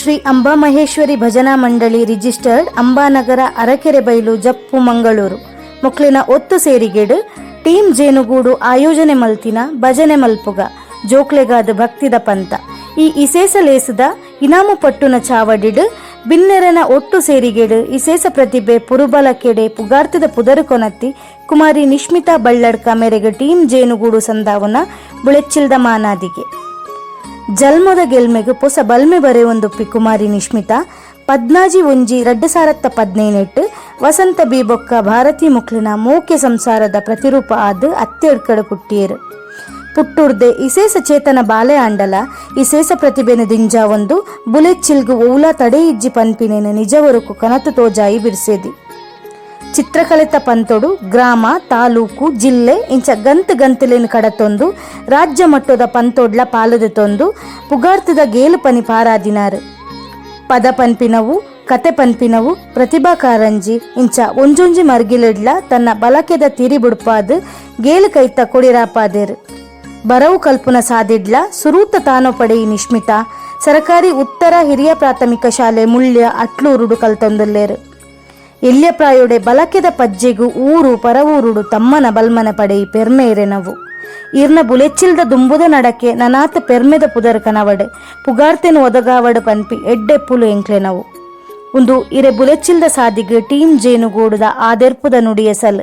ಶ್ರೀ ಅಂಬಾ ಮಹೇಶ್ವರಿ ಭಜನಾ ಮಂಡಳಿ, ರಿಜಿಸ್ಟರ್ಡ್, ಅಂಬಾನಗರ, ಅರಕೆರೆ ಬೈಲು, ಜಪ್ಪು, ಮಂಗಳೂರು ಮೊಕ್ಲಿನ ಒತ್ತು ಸೇರಿಗೆಡ್ ಟೀಮ್ ಜೇನುಗೂಡು ಆಯೋಜನೆ ಮಲ್ತಿನ ಭಜನೆ ಮಲ್ಪುಗ ಜೋಕ್ಲೆಗಾದ ಭಕ್ತಿದ ಪಂತ ಈ ಇಸೇಸ ಲೇಸದ ಇನಾಮು ಪಟ್ಟುನ ಚಾವಡಿಡ್ ಬಿನ್ನೆರನ ಒಟ್ಟು ಸೇರಿಗೆಡ್ ಇಸೇಸ ಪ್ರತಿಭೆ ಪುರುಬಲ ಕೆಡೆ ಪುಗಾರ್ತದ ಪುದರು ಕೊನತ್ತಿ ಕುಮಾರಿ ನಿಶ್ಮಿತಾ ಬಳ್ಳಡ್ಕ ಮೇರೆಗೆ ಟೀಮ್ ಜೇನುಗೂಡು ಸಂದಾವನ ಬುಳೆಚ್ಚಿಲ್ದ ಮಾನಾದಿಗೆ. ಜಲ್ಮೊದ ಗೆಲ್ಮೆಗ್ ಪೊಸ ಬಲ್ಮೆ ಬರೆಯೊಂದುಪ್ಪಿ ಕುಮಾರಿ ನಿಶ್ಮಿತಾ 16-1-2015 ವಸಂತ ಬಿ ಬೊಕ್ಕ ಭಾರತಿ ಮುಕ್ಲಿನ ಮೋಕೆ ಸಂಸಾರದ ಪ್ರತಿರೂಪ ಆದ್ ಅತ್ತೆಡ್ಕಡು ಪುಟ್ಟಿಯರು. ಪುಟ್ಟುರ್ದೆ ಇಸೇಸ ಚೇತನ ಬಾಲೆ ಆಂಡಲ ಇಸೇಸ ಪ್ರತಿಭೆನ ದಿಂಜ ಒಂದು ಬುಲೆಚ್ಚಿಲ್ಗು ಓಲ ತಡೆ ಇಜ್ಜಿ ಪನ್ಪಿನೇನು ನಿಜವರಕು ಕನತು ತೋಜಾಯಿ ಬಿರ್ಸೇದಿ. ಚಿತ್ರಕಲೆತ ಪಂತೊಡು ಗ್ರಾಮ, ತಾಲೂಕು, ಜಿಲ್ಲೆ ಇಂಚ ಗಂತ್ ಗಂತುಲೆನ್ ಕಡತೊಂದು ರಾಜ್ಯ ಮಟ್ಟದ ಪಂತೊಡ್ಲ ಪಾಲುದೆತೊಂದು ಪುಗಾರ್ತದ ಗೇಲು ಪನಿ ಪಾರಾದಿನಾರು. ಪದ ಪನ್ಪಿನವು, ಕತೆ ಪನ್ಪಿನವು, ಪ್ರತಿಭಾ ಕಾರಂಜಿ ಇಂಚ ಒಂಜೊಂಜಿ ಮರ್ಗಿಲೆಡ್ಲ ತನ್ನ ಬಲಕೆದ ತಿರಿ ಬುಡ್ಪಾದ್ ಗೇಲು ಕೈತ ಕೊಡಿರಾಪಾದೇರು. ಬರವು ಕಲ್ಪುನ ಸಾದಿಡ್ಲ ಸುರೂತ ತಾನೋ ಪಡೆಯಿ ನಿಶ್ಮಿತಾ ಸರಕಾರಿ ಉತ್ತರ ಹಿರಿಯ ಪ್ರಾಥಮಿಕ ಶಾಲೆ, ಮುಳ್ಯ, ಅಟ್ಲೂರುಡು ಕಲ್ತೊಂದುಲ್ಲೇರು. ಎಲ್ಯ ಪ್ರಾಯೋಡೆ ಬಲಕೆದ ಪಜ್ಜೆಗು ಊರು ಪರವೂರುಡು ತಮ್ಮನ ಬಲ್ಮನ ಪಡೆಯಿ ಪೆರ್ಮೆಯಿರೆನವು. ಇರ್ನ ಬುಲೆಚ್ಚಿಲ್ದ ದುಂಬುದ ನಡಕೆ ನನಾತ್ ಪೆರ್ಮೆದ ಪುದರ್ ಕನವಡ್, ಪುಗಾರ್ತೆನ್ ಒದಗಾವಡ್ ಪನ್ಪಿ ಎಡ್ಡೆಪ್ಪುಲು ಎಂಕ್ಲೆನವು. ಉಂದು ಇರೆ ಬುಲೆಚ್ಚಿಲ್ದ ಸಾದಿಗ್ ಟೀಮ್ ಜೇನುಗೂಡುದ ಆದೆರ್ಪುದ ನುಡಿಯಸಲ್.